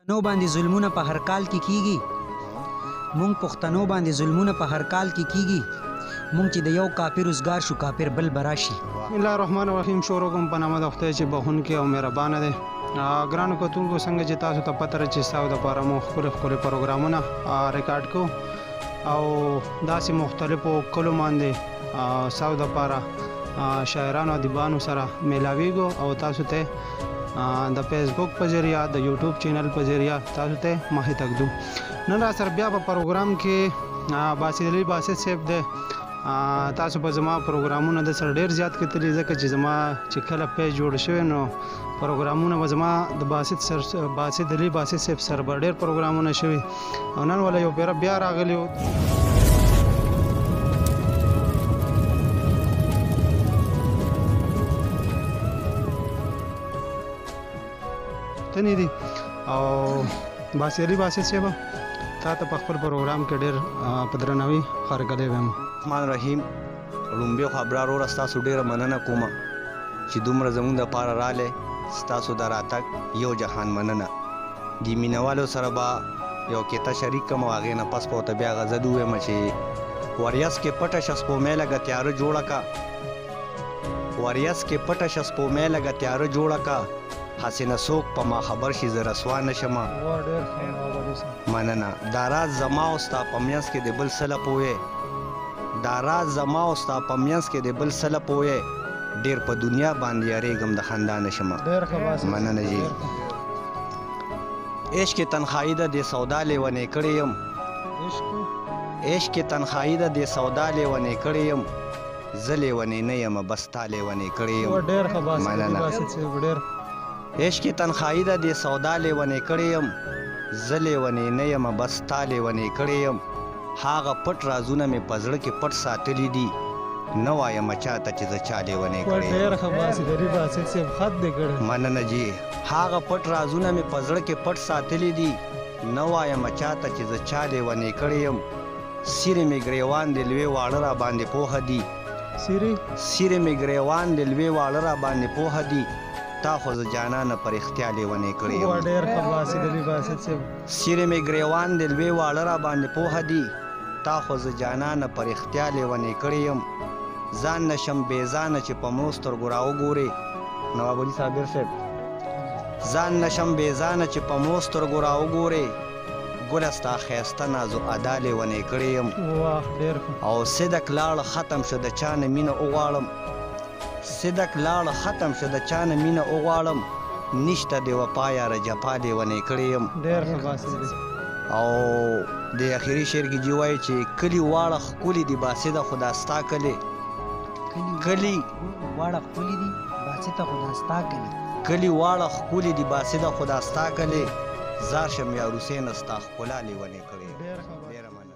پښتنو باندې ظلمونه په هر کال کې کیږي، مونږ پښتنو باندې ظلمونه په هر کال کې کیږي، مونږ چې د یو کافر روزګار شو کافر بل به راشي. بسم الله الرحمن الرحیم. شروع کوم په نامه د خدای چې بخښونکی او مهربانه دی. ګرانو کتونکو، څنګه چې تاسو ته پته ده چې ستاسو دپاره مو ښکلي ښکلي پروګرامونه ریکارډ کوو او داسې مختلفو کلو باندې ستاسو دپاره شاعرانو ادیبانو سره میلاویږو او تاسو ته د فیسبوک په ذریعه د یوټیوب چینل په ذریعه تاسو ته مخې ته ږدو. نن را سره بیا په پروګرام کې باسط علي باسط صاحب دی. تاسو په زما پروګرامونه د سره ډیر زیات کتلي، ځکه چې زما چې کله پیج جوړ شوی نو پروګرامونه به زما د باسط سر باسط علي باسط صاحب سره به ډیر پروګرامونه شوي او نن ولا یو پیره بیا راغلی. تنې دي او باسط علي باسط صاحب تا ته په خپل پروګرام کې ډیر په درناوي هرکلی وایم. الرحمن الرحیم. لومبی خو ابرار وروره ستاسو ډېره مننه کومه چې دومره زموږ دپاره رالی، ستاسو د راتګ یو جهان مننه. د مینوالو سره به یو کیته شریک کم او هغې نه پس به ورته بیا غزل ووایم چې وریځ کې پټه شه سپومۍ لږه تیاره جوړه که، وریځ کې پټه شه سپومۍ لږه تیاره جوړه که، هسې نه څوک په ما خبر شي زه رسوا نه شم. مننه. دا راز زما او ستا په منځ کې د بل څه له پوهې، دا راز زما او ستا په منځ کې د بل څه له پوهې، ډېر په دنیا باندې یارېږم د خندا نه شم. مننه جي. عشق کې تنخواهي ده دې سودا لیونی کړی یم، عشق کې تنخواهي ده دې سودا لیونی کړی یم، زه لیونی نه یم بس تا لیونی کړی یم. مننه. عشق کې تنخواهي ده دې سودا لیونی کړی یم، زه لیونی نه یم بس تا لیونی کړی یم، هغه پټ رازونه مې په زړه کې پټ ساتلي دي، نه وایم چا ته چې زه چا لیونی کړی یم. مننه جي. هغه پټ رازونه مې په زړه کې پټ ساتلي دي، نه وایم چا ته چې زه چا لیونی کړی یم، سیرې مې ګریوان دی لوی واړه را باندې پوهه دي، سیرې مې ګریوان دی لوی واړه را باندې پوهه دي، تا خو زه جانانه په رښتیا لیونی کړی یم. سیرې مې ګریوان دی لوی واړه را باندې پوهه دي، تا خو زه جانانه په رښتیا لیونی کړی یم، ځان نه شم بې ځانه چې په مړو سترګو راوګورې. نواب علي صابر صاحب، ځان نه شم بې ځانه چې په مړو سترګو راوګورې، ګله ستا ښایسته نازو ادا لیونی کړی یم. او صدق لاړ ختم شو د چا نه مینه وغواړم، صدق لاړ ختم شو د چا نه مینه وغواړم، نشته د وفا یاره جفا لیونی کړی یم. او د اخري شعر کې جي وایي چې کلي واړه ښکلي دي باسطه خو دا ستا کلی، کلي واړه ښکلي دي باسطه خو دا ستا کلی، کلي واړه ښکلي دي باسطه خو دا ستا کلی، ځار شم یا حسینه ستا ښکلا لیونی کړی یم. ډېره مننه.